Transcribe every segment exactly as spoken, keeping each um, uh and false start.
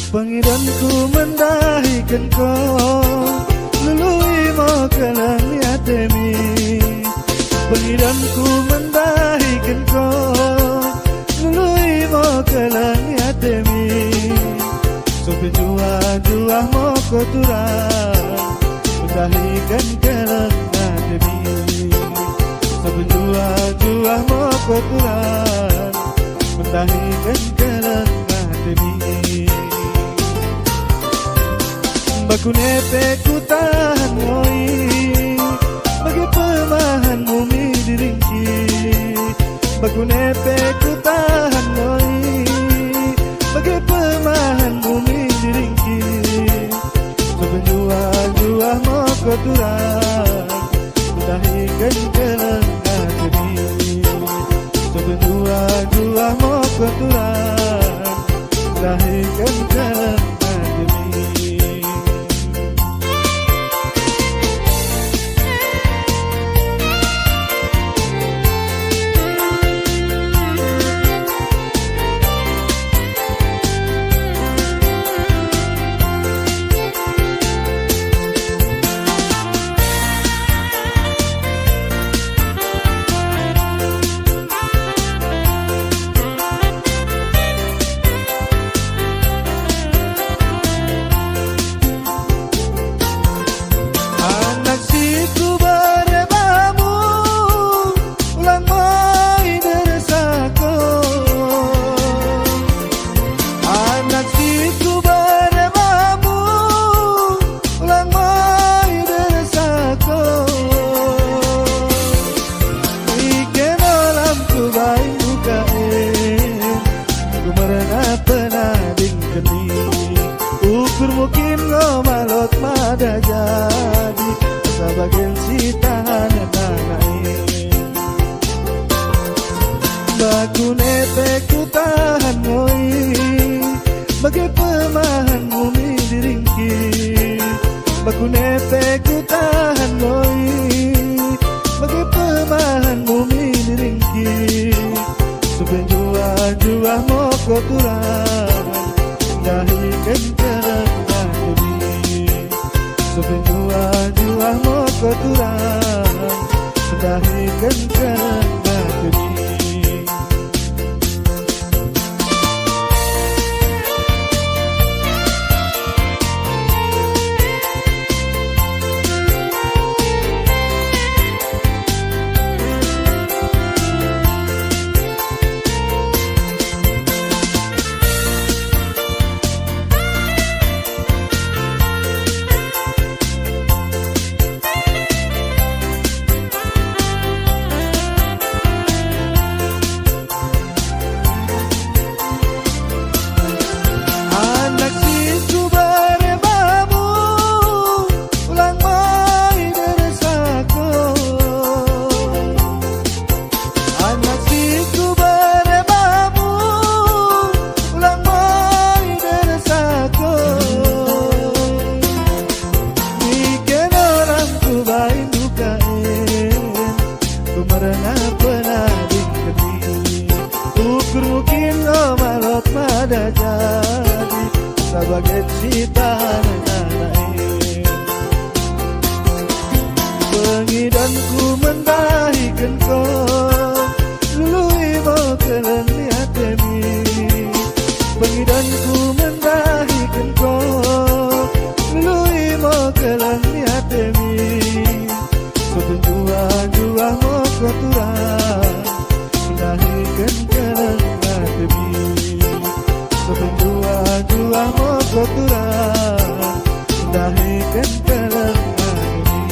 Pengidanku mendahiken ko, lului mo keleng ni atemi. Pengidanku mendahiken ko, lului mo keleng ni atemi. Sope njuah-njuah mo ko turang, mendahiken keleng ni atemi. Sope njuah-njuah mo ko turang, mendahiken keleng ni atemi. Bakune pe kutahan ngo i, bage pemahanmu mi diringki. Bakune pe kutahan ngo i, bage pemahanmu mi diringki. Sope njuah-njuah mo ko turang, mendahiken keleng ni atemi. Sope njuah-njuah mo ko turang, mendahiken keleng ni atemi. Anak si kubere bamu, ulang mo idersa ko. Anak si kubere bamu, ulang mo idersa ko. Ikeno lamku bain buka en, kumerna penadingken i. Ukurmu kin ngo malot mada jadi, asa bagen sitahanen anak en. Bakune pe kutahan ngo i, bage pemahanmu mi diringki. Bakune pe kutahan ngo i, bage pemahanmu mi diringki. Sope njuah-njuah mo ko turang, mendahiken keleng ni atemi. Sope njuah-njuah mo ko turang, mendahiken keleng ni atemi. Anak si kubere bamu, ulang mo idersa ko. Anak si kubere bamu, ulang mo idersa ko. Ikeno lamku bain buka en, kumerna penadingken i. Ukurmu kin ngo malot mada jadi, asa bagen sitahanen anak en. Pengidanku mendahiken ko, lului mo keleng ni atemi. Pengidanku mendahiken ko, lului mo keleng ni atemi. Sope njuah-njuah mo ko turang, mendahiken keleng ni atemi. Sope njuah-njuah mo ko turang, mendahiken keleng ni atemi.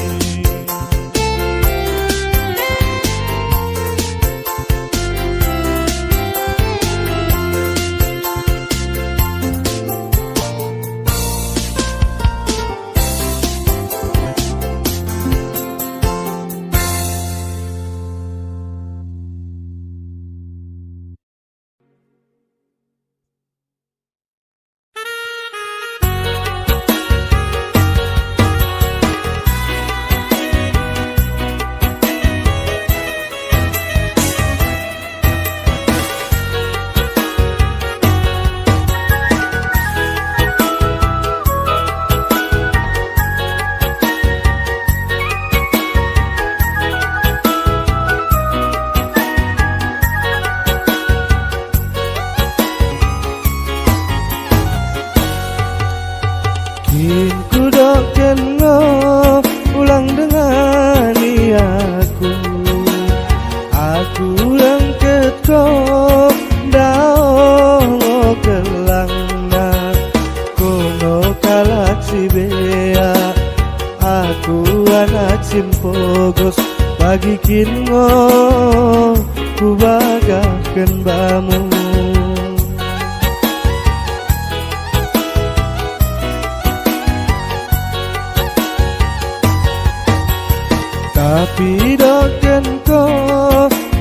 Pidokkenko,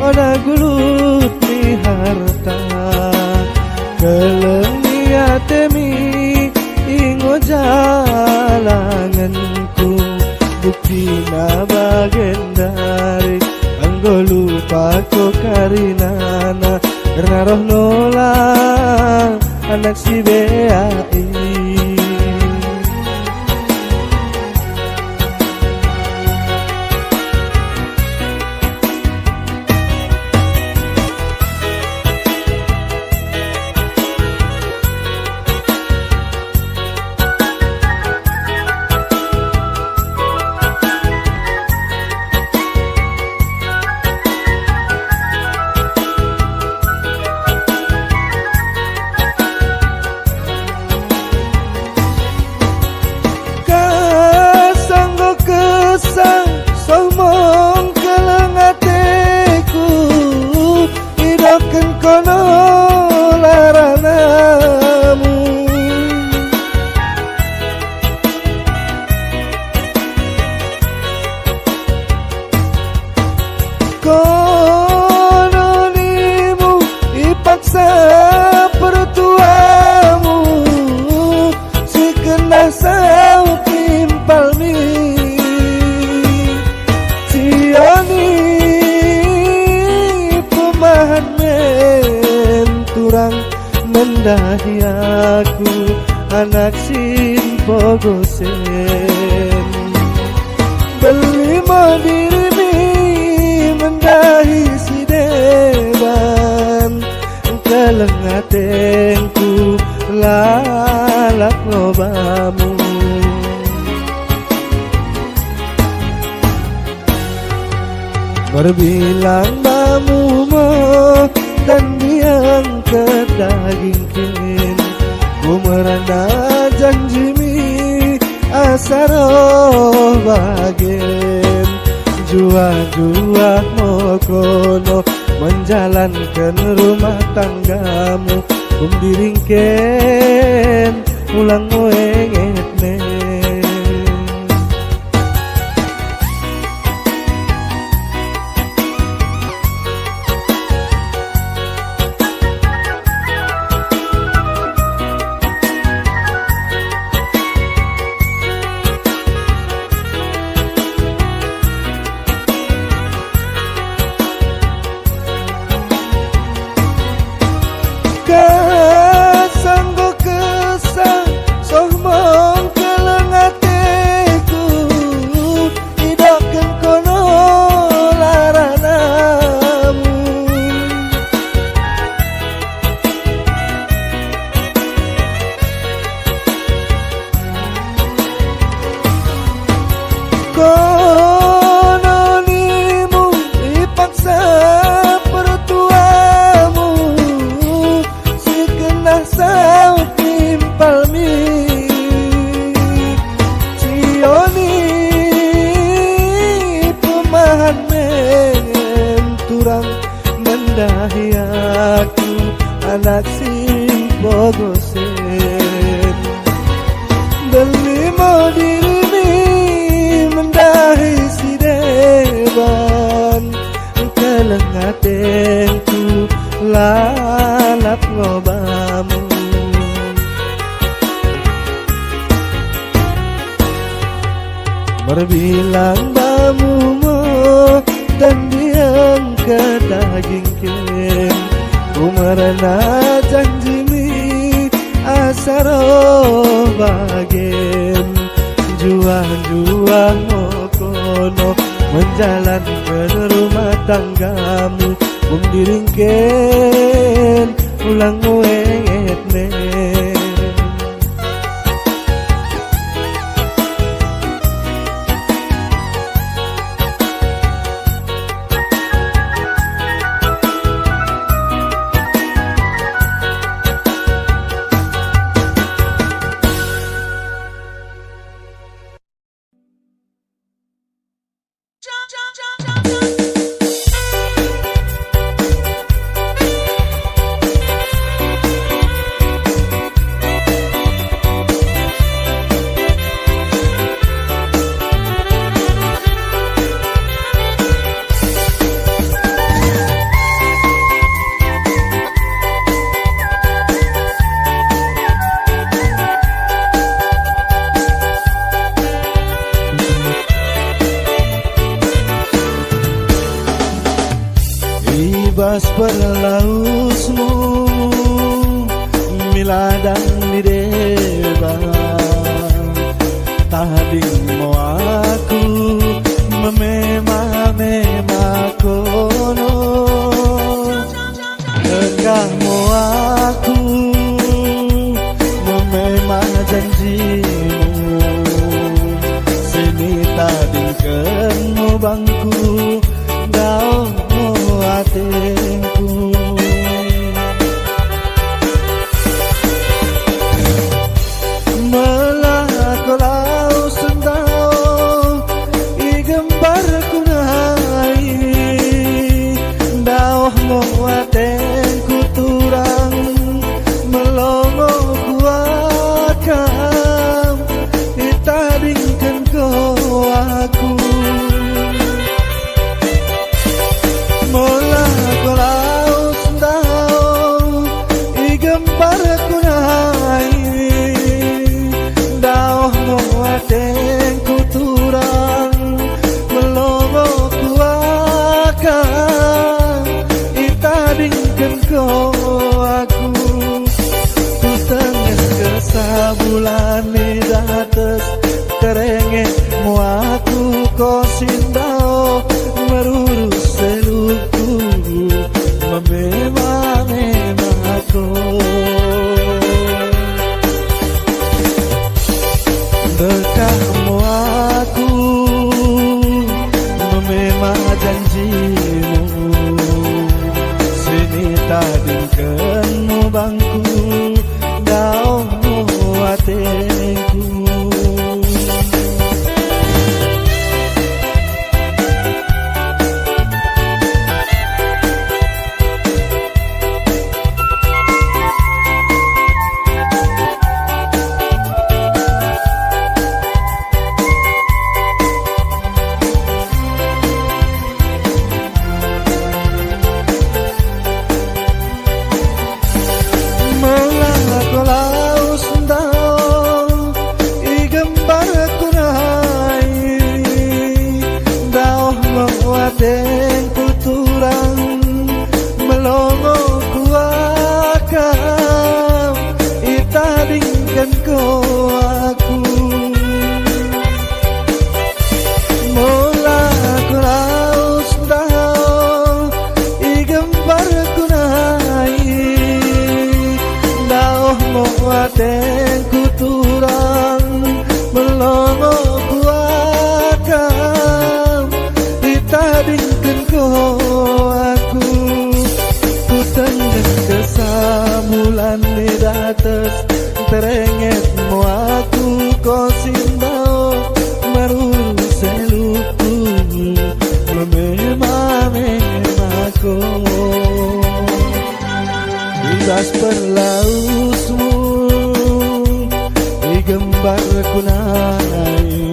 ona gulut mi harta, kelleng mi atemi, ingo jalangenku. Buktina bagendari, anggo lupako karinana, kerna roh nola anak sibea i. Kasanggo kessa soh mong kelleng ateku, idokken kono laranamu. Kono nimu ipaksa pertuamu, si kennah saut timpal mi. Sion i pemahan menturang mendahi aku, anak simpo Gosen. Bere mo dirimi mendahi si deban, kelleng atengku lalap ngo bamu. Merbilang bamu mo, dan diangkat dagingken, kumerna janjimi asa roh bagen. Njuah-njuah mo kono menjalanken rumah tanggamu, kumdiringken ulang mo enget me. Kasanggo kessa soh mong kelleng ateku, idokken kono laranamu. Kono nimu ipaksa pertuamu, si kennah saut timpal mi. Sion i pemahan menturang mendahi aku, anak simpo Gosen. Bere mo dirimi mendahi si deban, kelleng atengku lalap ngo bamu. Merbilang bamu mo, dan diangkat dagingken, kumerna janjimi asa roh bagen. Njuah-njuah mo kono menjalanken rumah tanggamu, kumdiringken ulang mo enget me. perlausmu mi ladang ni deba. Tading mo aku memema-mema kono. Engkah mo aku memema janjimu, sinitadingken mo bangku, ndaoh mo atengku. Mella ko laus ndaoh i gembarku nai, ndaoh mo atengku turang, melongo kuakam, itadingken ko aku. Mella ko laus ndaoh i gembarku nai, ndaoh mo atengku turang, melongo kuakam, itadingken ko aku. Kutenget ke sabulan i dates, terenget mo aku ko sindaoh, merurus selukku memema-mema ko. Engkah mo aku memema janjimu, sinitadingken mo bangku, ndaoh mo atengku. Mella ko laus ndaoh i gembarku nai, ndaoh mo atengku turang, melongo kuakam, itadingken ko aku. Mella ko laus ndaoh i gembarku nai, ndaoh mo atengku turang, melongo kuakam, itadingken ko aku. Kutenget ke sabulan i dates, terenget mo aku ko sindaoh, merurus selukku memema-mema ko. I bas perlausmu i gembarku nai,